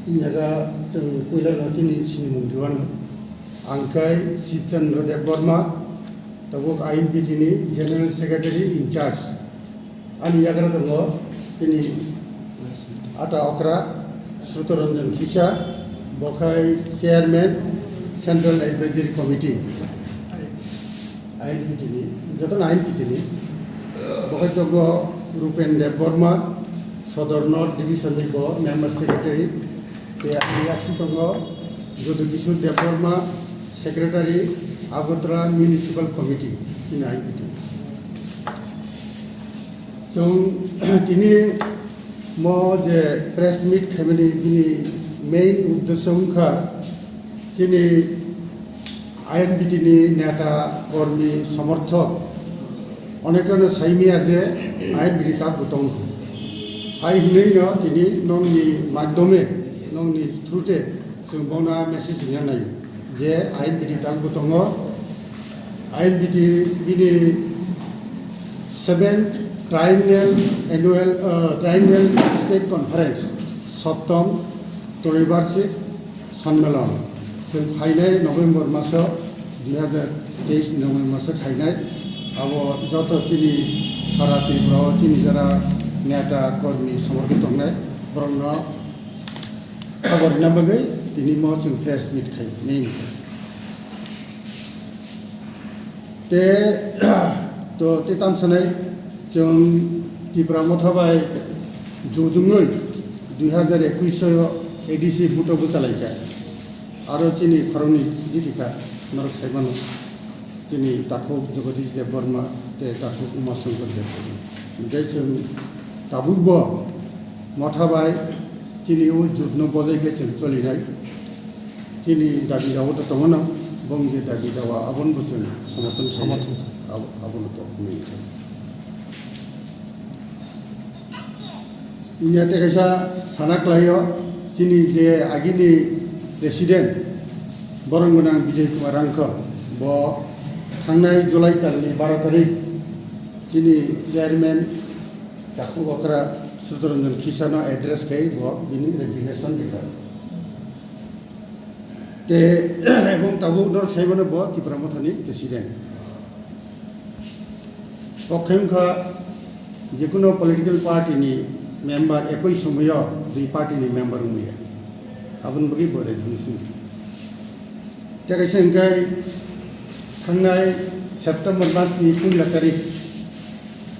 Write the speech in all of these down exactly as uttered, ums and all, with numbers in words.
Yaga chwng puilano chini sinimung riwano. Ang khe Shivchandra Debbarma, tabuk I N P T ni General Secretary in charge. Ani yagra tongo chini ata okra Srutoranjan Khisa, bo khai Chairman Central Advisory Committee. I N P T ni, joto I N P T ni. Bo khai tongo Rupen Debbarma, Sodor North Division ni bo Member Secretary. Tei ani yaksi tongo Jyoti Kishore Debbarma, Secretary, Agartala Municipal Committee, chini I N P T. Chwng tini mo je press meet khaimani bini main uddesyo wngkha chini I N P T ni neta, kormi, somorthok onekano saimaya je I N P T tak bo tongkha. Hai hinwi no tini nongni madhyome, nongni through te chwng bono message rwna nai je I N P T tak bo tongo. I N P T bini seventh Triennial Annual, uh, Triennial State Conference, Soptom Tribharshik Sanmelon. Chwng phainai November maso, dui hazar teis ni November maso khainai. Abo joto chini sara Tripura o chini jara neta, kormi, somorthok tongnai, borokno khobor rwna bagwi tini mo chwng press meet khai, main khai. Te, to, te tamsanai chwng Tipra Motha bai jujungwi dui hazar ekwis o A D C buto bwchalaikha. Aro chini khoroknwi jitikha, norok saimano. Chini takhuk Jagadish Debbarma tei takhuk Uma Shankar Debbarma. Tei chwng tabukbo Motha bai chini o jutno bojai khe chwng cholinai. Chini dabi dawa to tongo no, bong je dabi dawa abono bo chwng somorthon khainai. Somorthon. Abo-, abono to main khe. Inya tei kaisa sana klaio, chini je agini president, borok gwnang Bijay Kumar Rangkhol, bo thangnai July talni baro tarik chini chairman takhuk okra Sudharanjan Khisano address khai bo bini resignation rikha. Te, ebong tabuk norok saimano bo Tipra Mothani president. Kok khe wngkha jekuno political party ni member ekoi somoyo dui party ni member wngya. Aboni bagwi bo resignation. Te kaisa hwnkhe thangnai September mas ni puila tarik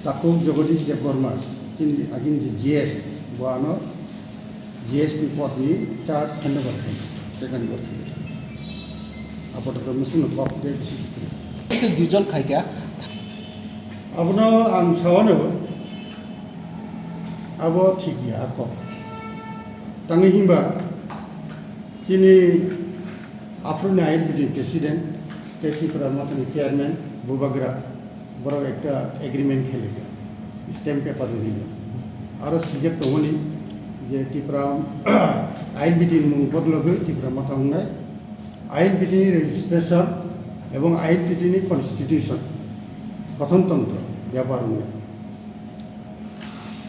takhuk Jagadish Debbarma chini agini je G S bo ano G S ni pod ni charge handover khai, take over khai. Apato machine kok de bisis kri. Khe duijon khaikha. Abono ang sawano, abo thik ya kok. Tangwi himba chini aphuru ni I N P T ni president tei Tipra Mothani chairman Bubagra borok ekta agreement khe laikha, stamp paper rwgwi. Aro swijak tongmani je Tipra I N P T ni mung bodologwi Tipra Motha wngnai, I N P T ni registration ebong I N P T ni constitution, gothon tontro byabar wngnai.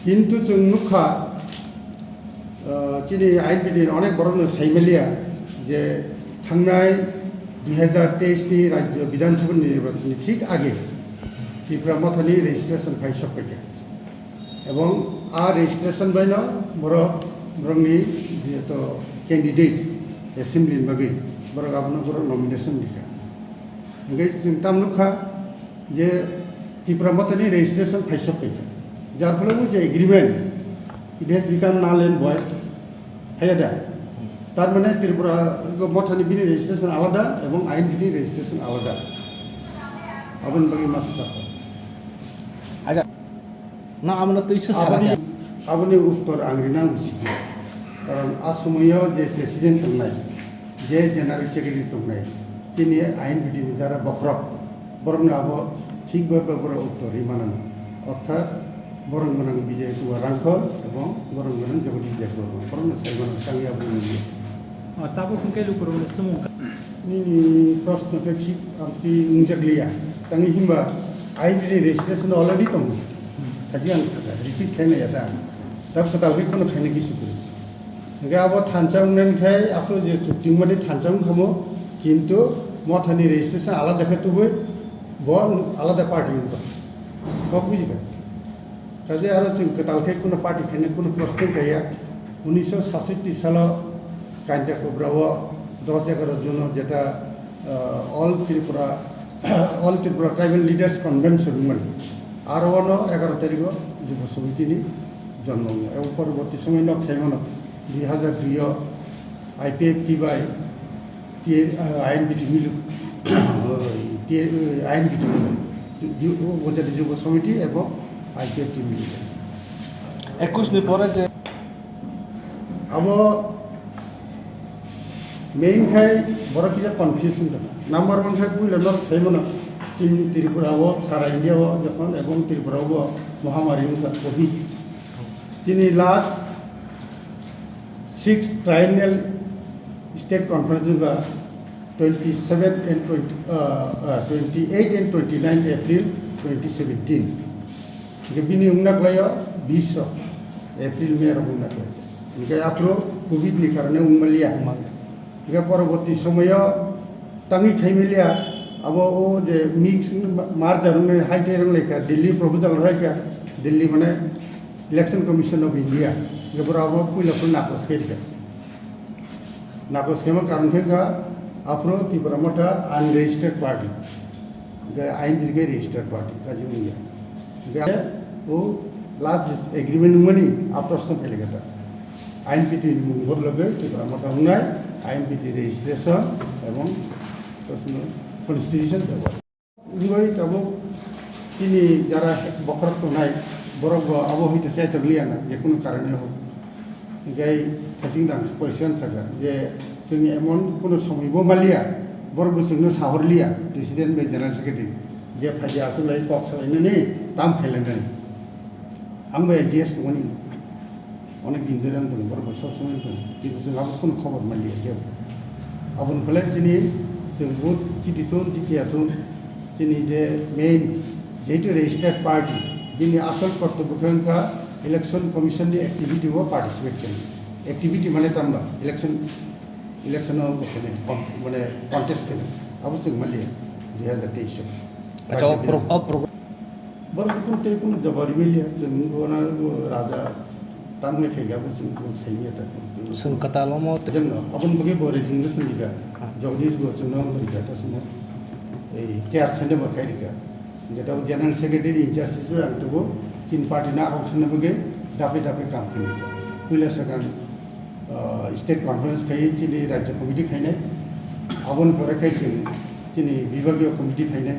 Kintu chwng nukha, ah, chini I N P T ni onek borokno saimaliya je thangnai dui hazar teis ni Rajya Bidhan Sabha ni nirbachon ni thik age Tipra Mothani registration phai sok paikha. Ebong a registration baino borok, borokni jeto candidate assembly ni bagwi borok abono borok nomination rikha. Hingke chwng tam nukha, je Tipra Mothani registration phai sok paikha. Jar phole o je agreement, it has become null and void. Haiya da? Tar mane Tripura Mothani bini registration alada ebong I N P T ni registration alada. Aboni bagwi masa tako. Acha, no, abono twi se sala Aboni, khe. Aboni uttor ang rinang buji khe. Karon a somoyo je president tongnai, je general secretary tongnai, chini I N P T ni jara bokhorok, borokno abo thik bai bai borok uttor ri mano. Orthat borok gwnang Bijay Kumar Rangkhol ebong borok gwnang Jagadish Debbarma, borokno sai mano, tangwi abo nungya. O, tabuk hwnkhe lukurokno swmung kha. Nini proshno khe thik amtwi wngjak liya. Tangwi himba I N P T ni registration already tongo. Thasi ang sakha, repeat khaina ya ta. Tab kwtal khe kheno khaina kisi kwrwi. Hingke abo thansa wngnani khai aphuru je chukti wngmani thansa wngkha mo, kintu mothani registration alada khe tubui bo alada party wngkha. Kok bujikha? Kaje aro chwng kwtal khe kuno party khaina kuno prospect kaiya. Unisho sashotti salo Kainta Kubra o dos egaroh June o jeta, ah, All Tripura, All Tripura Tribal Leaders Convention wngmani. Aro ono egaroh tarikh o Jubo Samiti ni jonmo wngo. Ebo porborti somoy nok sai mano dui hajar dui o I P F T bai T-, ah, I N P T milu, T-, ah, I N P T milu. Ju-, o, o jadi Jubo Samiti ebong I P F T milu. Ekush ni pore je abo main khai borok kisa confusion tongkha. Number one khai puila norok sai mano chini Tripura o, sara India o jokhon ebong Tripura o bo mohamari wngkha covid. Chini last sixth triennial state conference wngkha twenty seven and twenty, uh, uh, twenty eight and twenty nine April twenty seventeen. Hingke bini wngna klaio bis rok, April, May rok wngna klaio. Hingke aphuru covid ni karone wngmaliya. Hingke poroborti somoyo tangwi khaimaliya, abo o je mix ma-, merger wngwi hai tei rwnglaikha, Delhi proposal rwkha, Delhi mane Election Commission of India, je borok abo puila phuru nakos khe rikha. Nakos khema karon khe wngkha, aphuru Tipra Motha unregistered party, je I N P T khe registered party, kaji wngya. Hingkhe o last agreement wngmani a proshno phailaikha ta. I N P T ni mung bodologwi Tipra Motha wngnai, I N P T registration ebong constitution bebak. Wngwi tabuk chini jara bokhorok tongnai, borok bo abo hwnkhe chaitok liya na, je kunu karone hok. Hingkhe Thasing Dang President sakha je chwng emon kunu somoi bo maliya, borok bo chwngno sahor liya, President bai General Secretary, je phaidi aswk lai kok salainani, tam khailainani. Ang bai G S tongmani. Onek din dori ang tongo, borok bai sob somoi tongo. Kintu chwng abo kheno khobor manliya kebo. Aboni pore chini chwng vote chiti thun, chiti ya thun, chini je main, jehetu registered party, bini asol kortobbo khe wngkha election commission ni activity o participate khainai. Activity mane tamo election, election o khainai, com-, mane contest khainai. Abo chwng manliya dui hajar teis o. Acha, o pro-, o pro- Borok kunu tei kunu jobab rwmaliya, chwng bo na bo raja tamni khaikha bo chwng bo saimanya ta. Chwng kwtal omo tei. Chwng no, aboni bagwi bo resignation rikha. Ah. Jagdish bo chwng no rikha, ta chwng no. Ei, chair sende bo khai rikha. Jeta bo general secretary in charge hisabe ang tubu, chini party na akong sende bagwi dape dape kam khainai. Puila sakang ah, state conference khai chini rajya committee khainai, aboni pore khai chini, chini bibagiyo committee khainai,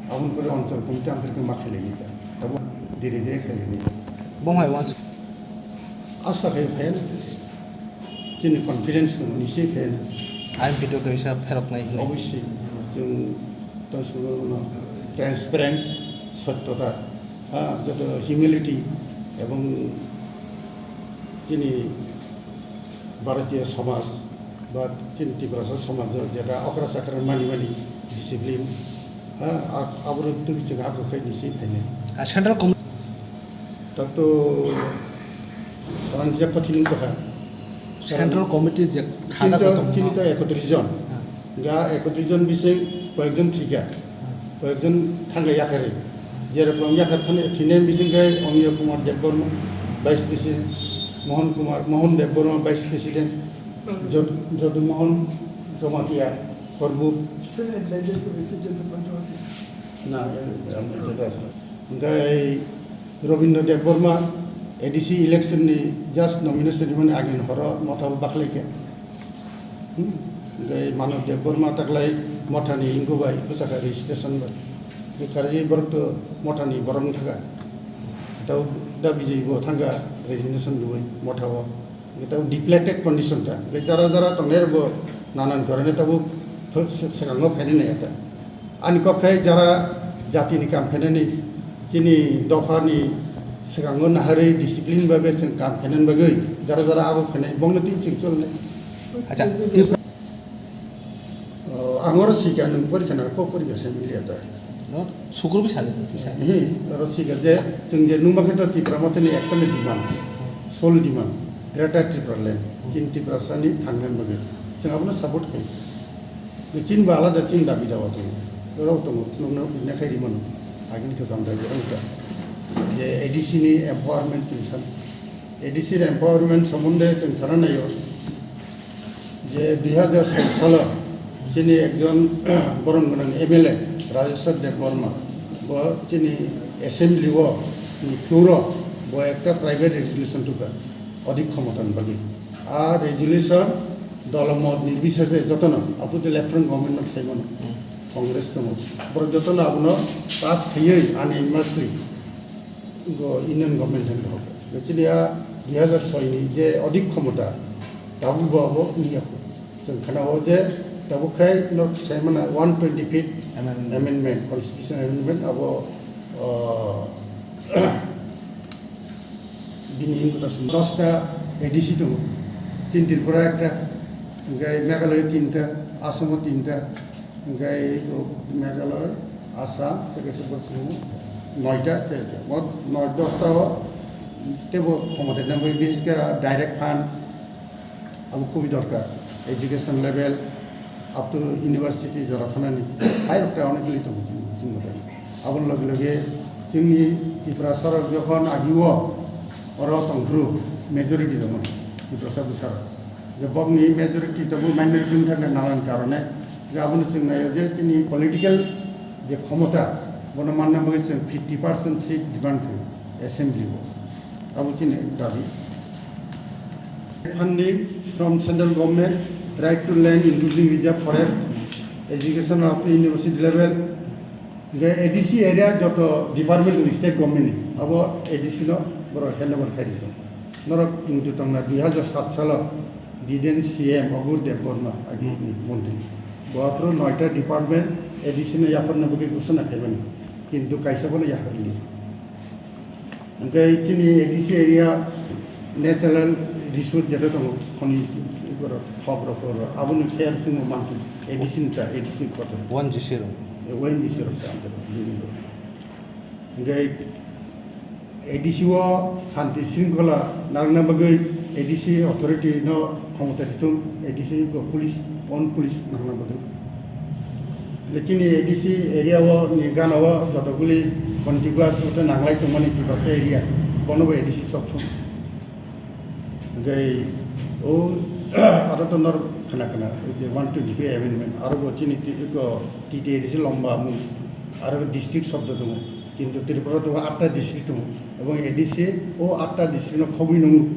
aboni pore onchol committee amtwrwkhe ma khailainai ta, tabo dire dire khailainai. Bong hai wans- Asa khai phaiya na, chini confidence tongmani se phaiya na. I N P T o kaisa pheroknai hinwi. Obviously, chwng tei chwng transparent, sottota, ha, joto humility ebong chini Bharatiya somaj ba chini Tiprasa somaj o jeta okra chakra mani mani discipline, ha, a-, aborok twi chwng abo khai ni se phainai. Ah, Central Com- Tato, ang je kothin wngkha. Central Committee je chini khajak to, tong chini to ekotris jon. Ah. Ga ekotris jon bising koyekjon thika. Koyekjon thangka yakarwi. Jerokom yakar thani, thwinai bising khe Amiya Kumar Debbarma, Vice President, Mohan Kumar, Mohan Debbarma, Vice President, Jod-, Jodu Mohan Jamatia, Korbuk. Sir, advisor ko bhi to Jodu Mohan Jamatia. Na, eh, eh, eh, hingke Robindra Debbarma, A D C election ni just nomination rimani agini horo Motha bo bakhlaikha. Hmm. Hingke Manav Debbarma taklai Mothani hingo bai bwsakha registration bai. Hingke karwi borok to Mothani borok wngthaka. Tao da Bijay bo thangkha resignation rwui Motha o. Hingke tao depleted condition ta. Hingke jara jara tongnai rok bo nanan karone tabuk ph-, se-, swkango phainai nai ta. Ani kok khe jara jatini kam khainani, chini dophani swkango naharwi discipline bai bai chwng kam khainani bagwi jara jara abo khainai bongni twi chwng cholnai. Acha, Tripura. O, ang oro sikha nwng porikha na kok porikha se miliya ta. No, sukur bisa de, bisa. Hi, oro sikha je chwng je nungma khe to Tipra Mothani ekta ni demand, sole demand. Greater Tipraland, chini Tiprasani thangna bagwi. Chwng abono support khaio. Chini ba alada chini dabi dawa tongo. Rok tongo, nokno ina khai rimano. Agini kwcham dai rok ta. Je A D C ni empowerment chini san. A D C ni empowerment somonde chwng sana naio. Je dui hajar soi salo chini ekjon borom gwnang M L A Rajeshwar Debbarma bo chini assembly o ni floor o bo ekta private resolution tuka odik khomota ni bagwi. A resolution dol mot nirbisese jotono apo je left front government no sai mano Congress tongo borok jotono abono pass khaiwi unanimously go Union Government thani rohor. Chini a dui hajar soi ni je odik khomota, tabuk bo abo wngya kho. Chwng khana o je tabuk khai norok sai mana one twenty fifth Amendment. Amendment, Constitution Amendment abo, ah, bini himkhe ta dosta A D C tongo. Chini Tripura ekta, hwnkhe Meghalaya tinta, Assam o tinta, Hingke o Meghalaya, Assam, tei kaisa bosong noita, tei, tei, mo noi dosta o teibo khomota nangbai, bises khe direct fund abo khubui dorkar, education level up to university jora thanani, hai rok ta onek li tongo chini, chini motani. Aboni loge loge chini Tripura sorok jokhon agi o oro tongphuru majority tongo Tripura sa bwsarok. Je bokni majority tongo, minority wng thangkhe nalan karone. Je abono chwng naio je chini political je khomota, bono manna bagwi chwng fifty percent seat demand khaio assembly o. Abo chini dabi. Funding from central government, right to land including reserve forest, education up to university level, Hingke A D C area joto department ni state government ni abo A D C no borok handover khai rijak. Norok hintu tongna dui hajar sat salo Biden C M Agur Debbarma agi ni montri. Bo aphuru noita department A D C no yapharna bagwi ghosona khaimani. Kintu kaisa bono yapharliya. Hingke chini A D C area natural resource jeto tongo, khoni borok, khok rok, borok, aboni share chwngno mankha, A D C ni ta, A D C ni kotor. O N G C rok. O N G C rok ta, hingke A D C o santi shringkhola narwkna bagwi A D C authority no khomota ritung, A D C go police, own police nangna bagwi. Le chini A D C area o ni gana o jotoguli contiguous ute nanglai tongmani Tiprasa area, bono bo A D C sokthung. Hingke o aro to nor khana khana, o je one twenty-five amendment, aro bo chini ti-, ko T T A D C lomba mung, aro district shobdo tongo. Kintu Tripura to atta district tongo, ebong A D C o atta district no khobwi nung.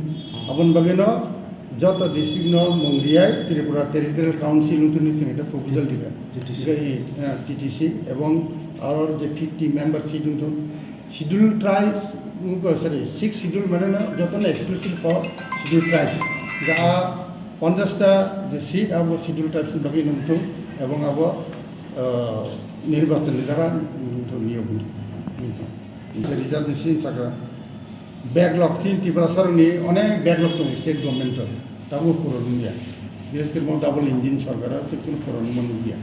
Aboni bagwi no joto district no mung riyai Tripura Territorial Council wngthuni chwng ekta proposal dikha. T T C. Hingke, eh, T T C ebong aro je fifty member seat wngthun, Schedule tribes, wngkha, sorry, six schedule mane no joto no exclusive for schedule tribes. Hingke a ponchash ta je seat abo schedule tribes ni bagwi wngthun ebong abo, eh, nirbachon ni dara wngthun niyo wngthun. Reserve ni sini saka backlog, chini Tiprasa rokni onek backlog tongo state government o, tabuk puro nungya. Bises khe mo double engine sorkar o, tei kunu puro nungma nungya.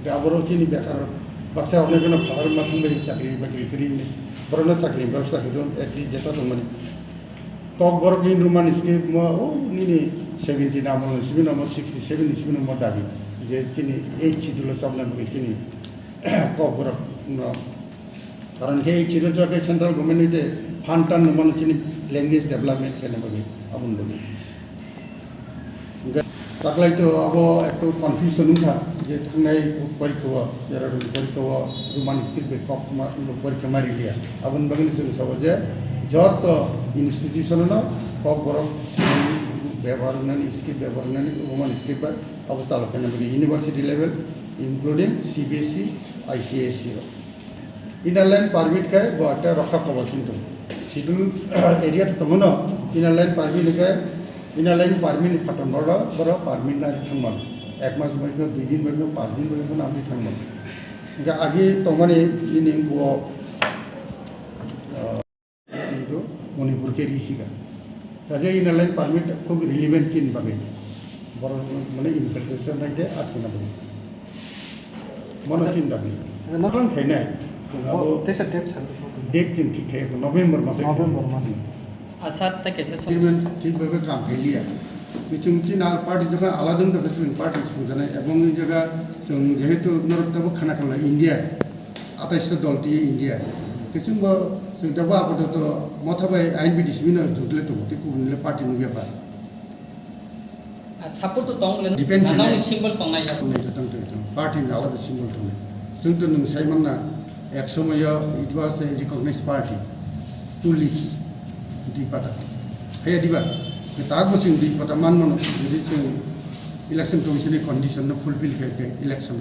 Tei aboro chini bekar baksa onek no phatar ma thangbai chakri bakri kri ni. Borokno chakri ni bebosta khe don, at least jeta tongmani. Kokborok ni Roman script mo, o nini seventy ni amol ni simi no mo sixty seven ni simi no mo dabi. Je chini eight schedule o chapna bagwi chini Kokborok no Karon khe ei chiro chwra khe central government ni tei fund tan nangmano chini language development khaina bagwi, aboni bagwi. Hingke taklai to abo ekto confusion wngkha je thangnai porikha o, jera rok porikha o Roman script bai kok ma, porikha ma riliya. Aboni bagwi chwng sabo je joto institution no Kokborok bebohar wngnani, script bebohar wngnani, Roman script bai abo chalo khaina bagwi university level, including C B S E, I C S E rok. Inner line permit khe bo ekta rokha kobo sing tongo. Schedule area to tongo no, inner line permit khe, inner line permit ni phaton borok, borok permit nai thangma. Ek mas bai khe, dui din bai khe, panch din bai khe, amtwi thangma. Hingke agi tongmani nini bo, ah, Kintu Manipur khe risi kha. Kaje inner line permit khub relevant chini bagwi. Borok mane infiltration nai de atkuna bagwi. Mono chini dabi. Noklang khainai. Abo teisa date san. Date chini thik khai November maso. November maso. Asat ta kesa song. Agreement thik bhabe kam khailiya. Chwng chini party jokha alada wngkha chwng party songjanai ebong jaga chwng jehetu norok tabo khana khala India atais ta dol tiye India. Chwng bo chwng tabo apato to motha bai I N P T C bino jugle to tei kubun le party nugya ba. Support to tong le Depend nanao khainai. Ni symbol tong nai. Tongnai to tongtong tong. Party ni alada symbol tongnai. Chwng to nwng sai manna ek somoyo it was a recognized party. Two leaves. Dui pata. Haya diba. Ke ta bo chwng dui pata man mano. Jadi chwng election commission ni condition no fulfill khe khe election.